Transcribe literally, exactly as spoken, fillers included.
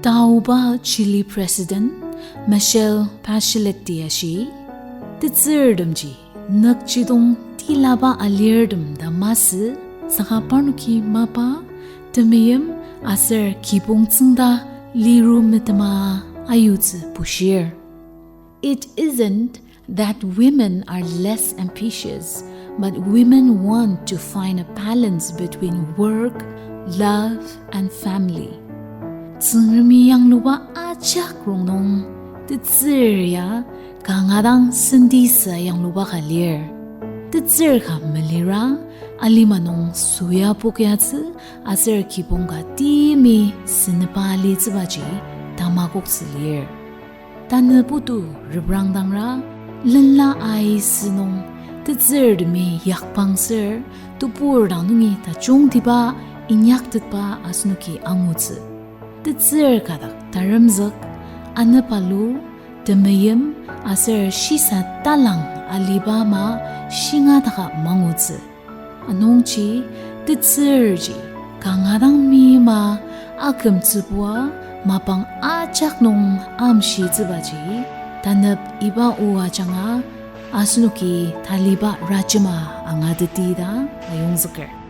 Taoba Chile President Michelle Bachelet-i ashi, tetsürtemji nükjidong tilaba alirtem ta masü, saka parnoki mapa, temeim aser kibong tsüngda liru metema ayutsü bushir. It isn't that women are less ambitious, but women want to find a balance between work, love, and family. Tsüngremi yangluba ajak rongnung, tetsür ya kanga dang sendisü yangluba ka lir. Tetsür ka melira, alima nung süa pokyatsü aser kibong ka timi senepa litsübaji tamakoktsü lir. Tanü putu reprangdangra, lenla aisü nung tetsürtemi yakpangser, tebur dang nungi tajungtiba inyaktetba asenoki angutsü. Tetsür ka dak taremzük, anepalu, temeim, aser shisa talang aliba ama shinga daka mangutsü. Anungji tetsürji kanga dang meima akümtsübua mapang ajak nung amshitsübaji tanep iba o ajanga asenoki taliba rajema angateti ta ayongzüker.